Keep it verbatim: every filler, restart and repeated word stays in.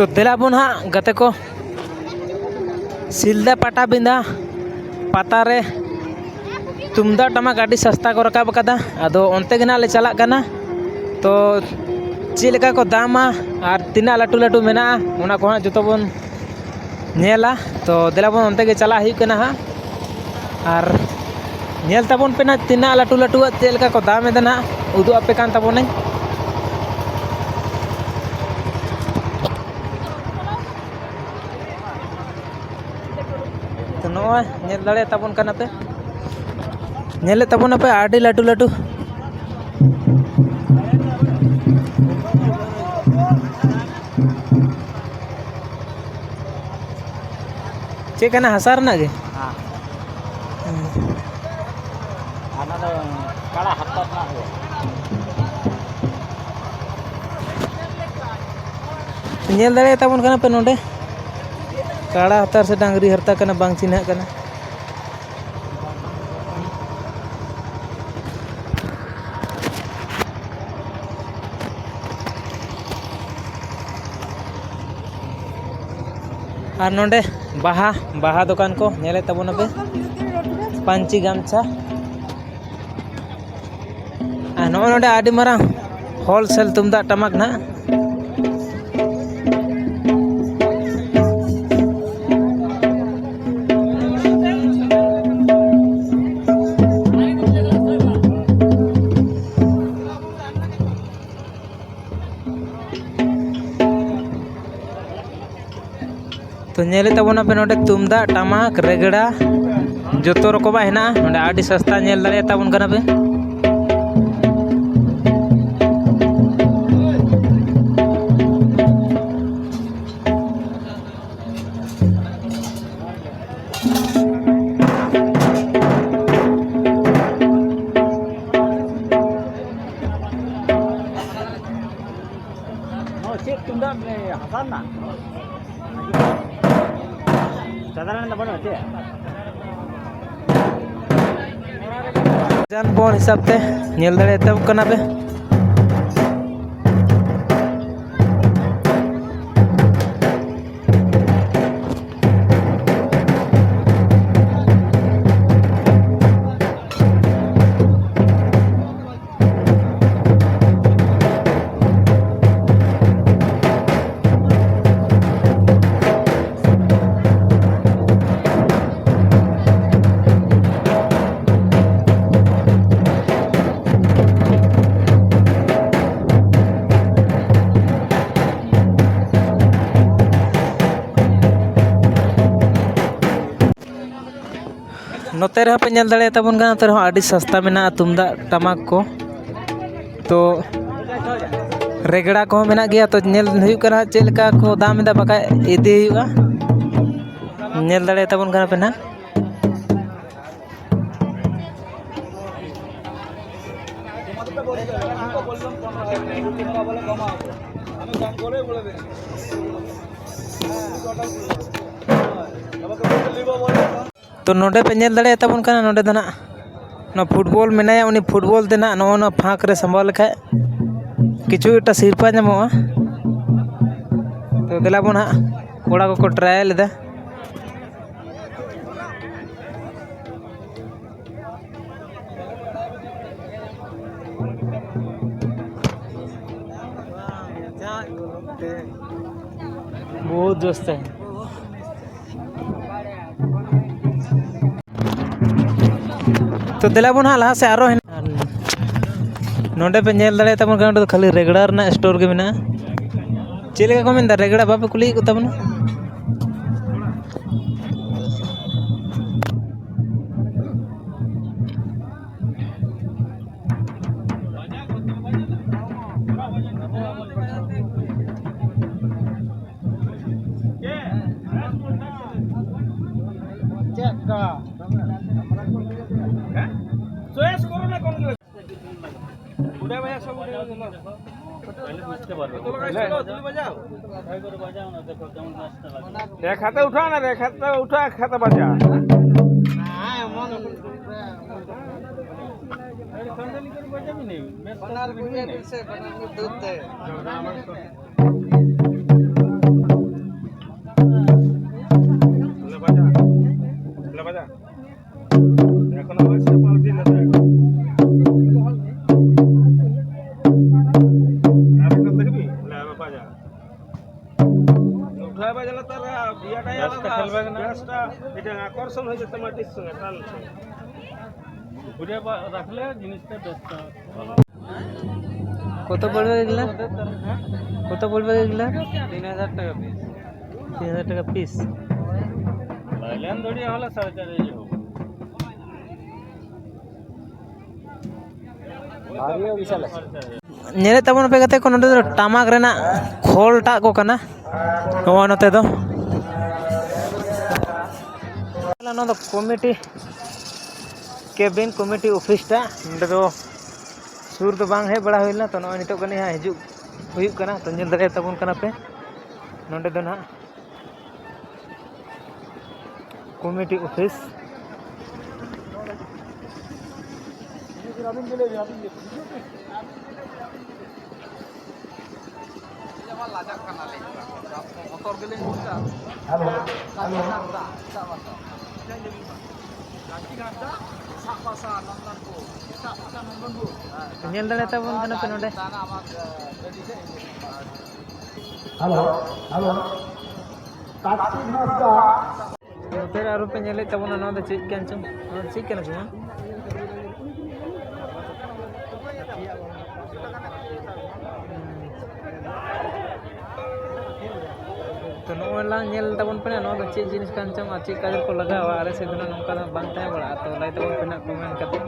ᱛᱚ ᱫᱮᱞᱟ ᱵᱚᱱ ᱦᱟᱸᱜ ᱜᱟᱛᱮ ᱠᱚ, ᱥᱤᱞᱫᱟᱹ ᱯᱟᱴᱟᱵᱤᱸᱫᱷᱟᱹ ᱯᱟᱛᱟ ᱨᱮ ᱛᱩᱢᱫᱟᱜ ᱴᱟᱢᱟᱠ ᱟᱹᱰᱤ ᱥᱟᱥᱛᱟ ᱠᱚ ᱨᱟᱠᱟᱵ ᱟᱠᱟᱫᱟ᱾ ᱟᱫᱚ ᱚᱱᱛᱮ ᱜᱮ ᱱᱟᱜ ᱞᱮ ᱪᱟᱞᱟᱜ ᱠᱟᱱᱟ᱾ ᱛᱚ ᱪᱮᱫ ᱞᱮᱠᱟ ᱠᱚ ᱫᱟᱢᱟ ᱟᱨ ᱛᱤᱱᱟᱹᱜ ᱞᱟᱹᱴᱩ ᱞᱟᱹᱴᱩ ᱢᱮᱱᱟᱜᱼᱟ, ᱚᱱᱟ ᱠᱚ ᱦᱟᱸᱜ ᱡᱚᱛᱚ ᱵᱚᱱ ᱧᱮᱞᱟ᱾ ᱛᱚ ᱫᱮᱞᱟ ᱵᱚᱱ, ᱚᱱᱛᱮ ᱜᱮ ᱪᱟᱞᱟᱜ ᱦᱩᱭᱩᱜ ᱠᱟᱱᱟ ᱦᱟᱸᱜ᱾ ᱟᱨ ᱧᱮᱞ ᱛᱟᱵᱚᱱ ᱯᱮ ᱱᱟᱜ ᱛᱤᱱᱟᱹᱜ ᱞᱟᱹᱴᱩ ᱞᱟᱹᱴᱩᱣᱟᱜ ᱪᱮᱫ ᱞᱮᱠᱟ ᱠᱚ ᱫᱟᱢ ᱮᱫᱟ ᱱᱟᱜ, ᱩᱫᱩᱜ ᱟᱯᱮ ᱠᱟᱱ ᱛᱟᱵᱚᱱᱟᱹᱧ᱾ ᱛᱚ ᱱᱚᱜᱼᱚᱭ ᱧᱮᱞ ᱫᱟᱲᱮᱭᱟᱜ ᱛᱟᱵᱚᱱ ᱠᱟᱱᱟ ᱯᱮ, ᱧᱮᱞᱮᱫ ᱛᱟᱵᱚᱱᱟᱯᱮ ᱟᱹᱰᱤ ᱞᱟᱹᱴᱩ ᱞᱟᱹᱴᱩ᱾ ᱪᱮᱫ ᱠᱟᱱᱟ, ᱦᱟᱥᱟ ᱨᱮᱱᱟᱜ ᱜᱮ? ᱦᱮᱸ᱾ ᱦᱮᱸ᱾ ᱚᱱᱟ ᱫᱚ ᱠᱟᱲᱟ ᱦᱟᱨᱛᱟ ᱨᱮᱱᱟᱜ ᱦᱩᱭᱩᱜᱼᱟ᱾ ᱧᱮᱞ ᱫᱟᱲᱮᱭᱟᱜ ᱛᱟᱵᱚᱱ ᱠᱟᱱᱟ ᱯᱮ ᱱᱚᱰᱮ, ᱠᱟᱲᱟ ᱦᱟᱨᱛᱟ ᱥᱮ ᱰᱟᱝᱨᱤ ᱦᱟᱨᱛᱟ ᱠᱟᱱᱟ, ᱵᱟᱝ ᱪᱤᱱᱦᱟᱹᱜ ᱠᱟᱱᱟ᱾ ᱟᱨ ᱱᱚᱰᱮ ᱵᱟᱦᱟ, ᱵᱟᱦᱟ ᱫᱚᱠᱟᱱ ᱠᱚ ᱧᱮᱞᱮᱫ ᱛᱟᱵᱚᱱᱟᱯᱮ, ᱯᱟᱹᱧᱪᱤ ᱜᱟᱢᱪᱷᱟ᱾ ᱟᱨ ᱱᱚᱜᱼᱚ ᱱᱚᱰᱮ ᱟᱹᱰᱤ ᱢᱟᱨᱟᱝ ᱦᱳᱞᱥᱮᱞ ᱛᱩᱢᱫᱟᱜ ᱴᱟᱢᱟᱠ ᱱᱟᱦᱟᱜ᱾ ᱛᱚ ᱧᱮᱞᱮᱫ ᱛᱟᱵᱚᱱᱟᱯᱮ ᱱᱚᱰᱮ ᱛᱩᱢᱫᱟᱜ, ᱴᱟᱢᱟᱠ, ᱨᱮᱜᱽᱲᱟ, ᱡᱚᱛᱚ ᱨᱚᱠᱚᱢᱟᱜ ᱦᱮᱱᱟᱜᱼᱟ ᱱᱚᱰᱮ, ᱟᱹᱰᱤ ᱥᱚᱥᱛᱟ, ᱧᱮᱞ ᱫᱟᱲᱮᱭᱟᱜ ᱛᱟᱵᱚᱱ ᱠᱟᱱᱟ ᱯᱮ᱾ ᱱᱚᱣᱟ ᱪᱮᱫ ᱛᱩᱢᱫᱟᱜ ᱦᱟᱥᱟ ᱨᱮᱱᱟᱜ? ᱥᱟᱫᱷᱟᱨᱚᱱ ᱫᱚ ᱵᱟᱹᱱᱩᱜᱼᱟ ᱪᱮᱫ? ᱡᱟᱱ ᱵᱚᱱ ᱦᱤᱥᱟᱹᱵ ᱛᱮ ᱧᱮᱞ ᱫᱟᱲᱮᱭᱟᱛᱟᱵᱚᱱ ᱠᱟᱱᱟ ᱯᱮ᱾ ᱱᱚᱛᱮ ᱨᱮᱦᱚᱸ ᱯᱮ ᱧᱮᱞ ᱫᱟᱲᱮᱭᱟᱜ ᱛᱟᱵᱚᱱ ᱠᱟᱱᱟ, ᱱᱚᱛᱮ ᱨᱮᱦᱚᱸ ᱟᱹᱰᱤ ᱥᱟᱥᱛᱟ ᱢᱮᱱᱟᱜᱼᱟ ᱛᱩᱢᱫᱟᱜ ᱴᱟᱢᱟᱠ ᱠᱚ᱾ ᱛᱚ ᱨᱮᱜᱽᱲᱟ ᱠᱚᱦᱚᱸ ᱢᱮᱱᱟᱜ ᱜᱮᱭᱟ᱾ ᱛᱚ ᱧᱮᱞ ᱦᱩᱭᱩᱜ ᱠᱟᱱᱟ ᱪᱮᱫ ᱞᱮᱠᱟ ᱠᱚ ᱫᱟᱢ ᱮᱫᱟ, ᱵᱟᱠᱷᱟᱡ ᱤᱫᱤ ᱦᱩᱭᱩᱜᱼᱟ᱾ ᱧᱮᱞ ᱫᱟᱲᱮᱭᱟᱜ ᱛᱟᱵᱚᱱ ᱠᱟᱱᱟ ᱯᱮ ᱱᱟᱦᱟᱜ᱾ ᱛᱚ ᱱᱚᱰᱮ ᱯᱮ ᱧᱮᱞ ᱫᱟᱲᱮᱭᱟᱜ ᱛᱟᱵᱚᱱ ᱠᱟᱱᱟ, ᱱᱚᱰᱮ ᱫᱚ ᱱᱟᱜ ᱱᱚᱣᱟ ᱯᱷᱩᱴᱵᱚᱞ ᱢᱮᱱᱟᱭᱟ, ᱩᱱᱤ ᱯᱷᱩᱴᱵᱚᱞ ᱛᱮ ᱱᱟᱜ ᱱᱚᱜᱼᱚ ᱱᱚᱣᱟ ᱯᱷᱟᱸᱠ ᱨᱮ ᱥᱟᱢᱵᱟᱣ ᱞᱮᱠᱷᱟᱡ ᱠᱤᱪᱷᱩ ᱮᱠᱴᱟ ᱥᱤᱨᱯᱟᱹ ᱧᱟᱢᱚᱜᱼᱟ᱾ ᱛᱚ ᱫᱮᱞᱟ ᱵᱚᱱ ᱦᱟᱸᱜ, ᱠᱚᱲᱟ ᱠᱚᱠᱚ ᱴᱨᱟᱭᱟᱞ ᱮᱫᱟ᱾ ᱵᱚᱦᱩᱛ ᱡᱳᱥ ᱛᱮ᱾ ᱛᱚ ᱫᱮᱞᱟ ᱵᱚᱱ ᱦᱟᱸᱜ ᱞᱟᱦᱟ ᱥᱮᱫ ᱟᱨᱚ ᱦᱮᱱᱟᱜᱼᱟ᱾ ᱱᱚᱰᱮ ᱯᱮ ᱧᱮᱞ ᱫᱟᱲᱮᱭᱟᱜ ᱛᱟᱵᱚᱱ ᱠᱟᱱᱟ, ᱱᱚᱰᱮ ᱫᱚ ᱠᱷᱟᱹᱞᱤ ᱨᱮᱜᱽᱲᱟ ᱨᱮᱱᱟᱜ ᱥᱴᱳᱨ ᱜᱮ ᱢᱮᱱᱟᱜᱼᱟ᱾ ᱪᱮᱫ ᱞᱮᱠᱟ ᱠᱚ ᱢᱮᱱᱫᱟ ᱨᱮᱜᱽᱲᱟ? ᱵᱟᱯᱮ ᱠᱩᱞᱤᱭᱮᱫ ᱠᱚ ᱛᱟᱵᱚᱱᱟ? ᱪᱮᱫ ᱠᱟ? चॉइस करो ना कौन सी। उड़े भैया, सब उड़े भैया, चलो। पहले पूछते बात करो। चलो, चलो, तुम बजाओ। एक हाथ उठा ना रे, एक हाथ उठा, एक हाथ बजा। बनार भैया, फिर से बनार में दूध है। ले बजा, ले बजा। এখন আবার সে পাল্টি নেবে। আর একটা দেখবি? না, আবার বাজা। উঠায় বাজালে তার বিয়াটাই ব্যস্ত আলাদা। খেলবে না। ব্যস্ত, এটা আকর্ষণ হয়ে যেতে মাটির সঙ্গে, টান সঙ্গে। ঘুরে বা-, রাখলে জিনিসটা ব্যস্ত। কত পড়বে এগুলা? কত পড়বে এগুলা? তিন হাজার টাকা পিস। তিন হাজার টাকা পিস। লাইলেন ধরি হলে সাড়ে চার হাজার হবে। ᱧᱮᱞᱮᱫ ᱛᱟᱵᱚᱱ ᱯᱮ ᱜᱟᱛᱮ ᱠᱚ, ᱱᱚᱸᱰᱮ ᱫᱚ ᱴᱟᱢᱟᱠ ᱨᱮᱱᱟᱜ ᱠᱷᱚᱞ ᱴᱟᱜ ᱠᱚ ᱠᱟᱱᱟ᱾ ᱱᱚᱜᱼᱚᱭ ᱱᱚᱛᱮ ᱫᱚ, ᱱᱚᱣᱟ ᱫᱚ ᱠᱚᱢᱤᱴᱤ ᱠᱮᱵᱤᱱ, ᱠᱚᱢᱤᱴᱤ ᱚᱯᱷᱤᱥ ᱴᱟᱜ᱾ ᱱᱚᱸᱰᱮ ᱫᱚ ᱥᱩᱨ ᱫᱚ ᱵᱟᱝ ᱦᱮᱡ ᱵᱟᱲᱟ ᱦᱩᱭ ᱞᱮᱱᱟ, ᱛᱚ ᱱᱚᱜᱼᱚᱭ ᱱᱤᱛᱚᱜ ᱜᱟᱱ ᱦᱟᱸᱜ ᱦᱤᱡᱩᱜ ᱦᱩᱭᱩᱜ ᱠᱟᱱᱟ, ᱛᱚ ᱧᱮᱞ ᱫᱟᱲᱮᱭᱟᱜ ᱛᱟᱵᱚᱱ ᱠᱟᱱᱟ ᱯᱮ ᱱᱚᱸᱰᱮ ᱫᱚ ᱱᱟᱦᱟᱜ ᱠᱚᱢᱤᱴᱤ ᱚᱯᱷᱤᱥ᱾ ᱵᱚᱛᱚᱨ ᱜᱮᱞᱤᱧ ᱵᱩᱡᱟ᱾ Hello, hello. ᱧᱮᱞ ᱫᱟᱲᱮ ᱛᱟᱵᱚᱱ ᱠᱟᱱᱟ ᱯᱮ ᱱᱚᱰᱮ᱾ Hello, hello. ᱱᱚᱛᱮ ᱨᱮ ᱟᱨᱚ ᱯᱮ ᱧᱮᱞᱮᱫ ᱛᱟᱵᱚᱱᱟ, ᱱᱚᱣᱟ ᱫᱚ ᱪᱮᱫ ᱠᱟᱱ ᱪᱚᱝ? ᱱᱚᱣᱟ ᱫᱚ ᱪᱮᱫ ᱠᱟᱱᱟ ᱪᱚᱝ? ᱛᱚ, ᱱᱚᱜᱼᱚᱭ ᱞᱟᱝ ᱧᱮᱞ ᱛᱟᱵᱚᱱ ᱯᱮ, ᱱᱚᱣᱟ ᱫᱚ ᱪᱮᱫ ᱡᱤᱱᱤᱥ ᱠᱟᱱ ᱪᱚᱝ ᱟᱨ ᱪᱮᱫ ᱠᱟᱡᱽ ᱨᱮᱠᱚ ᱞᱟᱜᱟᱣᱟ? ᱟᱞᱮ ᱥᱮᱫ ᱫᱚ ᱱᱚᱝᱠᱟ ᱫᱚ ᱵᱟᱝ ᱛᱟᱦᱮᱸ ᱵᱟᱲᱟᱜᱼᱟ, ᱛᱚ ᱞᱟᱹᱭ ᱛᱟᱵᱚᱱ ᱯᱮ ᱱᱟᱜ ᱠᱚᱢᱮᱱᱴ ᱠᱟᱛᱮ᱾